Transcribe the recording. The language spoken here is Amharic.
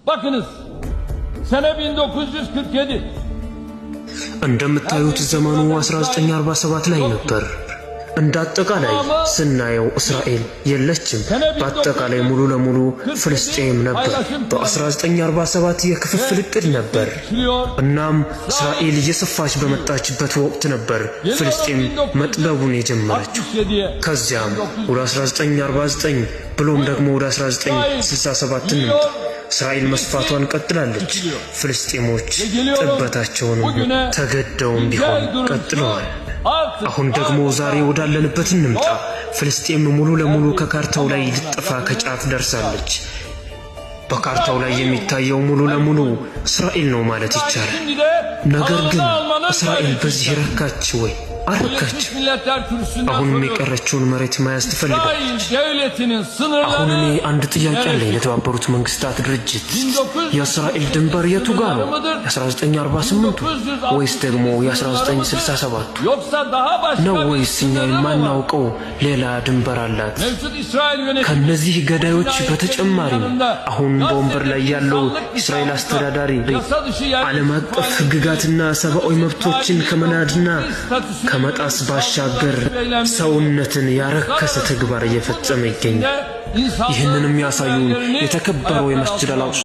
Bakınız, sene 1947. እንደምታዩት ዘመኑ 1947 ላይ ነበር። እንደ አጠቃላይ ስናየው እስራኤል የለችም። በአጠቃላይ ሙሉ ለሙሉ ፍልስጤም ነበር። በ1947 የክፍፍል እቅድ ነበር። እናም እስራኤል እየሰፋች በመጣችበት ወቅት ነበር ፍልስጤም መጥበቡን የጀመረችው። 67'ye ከዚያም ወደ 1949 ብሎም ደግሞ ወደ 1967 እንምጣ። እስራኤል መስፋቷን ቀጥላለች። ፍልስጤሞች ጥበታቸውንም ተገደውም ቢሆን ቀጥለዋል። Artık አሁን ደግሞ ዛሬ ወዳለንበት እንምጣ። ፍልስጤም ሙሉ ለሙሉ ከካርታው ላይ ልትጠፋ ከጫፍ ደርሳለች። በካርታው ላይ የሚታየው ሙሉ ለሙሉ እስራኤል ነው ማለት ይቻላል። Şimdi de ነገር ግን alanını almanın እስራኤል gayreti በዚህ ረካች ወይ? አረካች። Birleşmiş Milletler Kürsüsünden አሁንም soruyorum. የቀረችውን መሬት መያዝ ትፈልጋለች። İsrail devletinin አሁን እኔ sınırları አንድ ጥያቄ አለኝ ለተባበሩት መንግስታት ድርጅት። የእስራኤል ድንበር የቱ ጋ ነው? የ1948ቱ ወይስ ደግሞ የ1967ቱ yoksa daha başka ነው bir ወይስ እኛ sınırı mı var? የማናውቀው ሌላ ድንበር አላት? Mevcut İsrail yönetimi ከነዚህ ገዳዮች በተጨማሪም አሁን በወንበር ላይ ያለው እስራኤል አስተዳዳሪ ዓለም አቀፍ ሕግጋትና ሰብአዊ መብቶችን ከመናድና ከመጣስ ባሻገር ሰውነትን ያረከሰ ተግባር እየፈጸመ ይገኛል። ይህንንም ያሳዩን የተከበረው የመስጅድ አል አቅሷ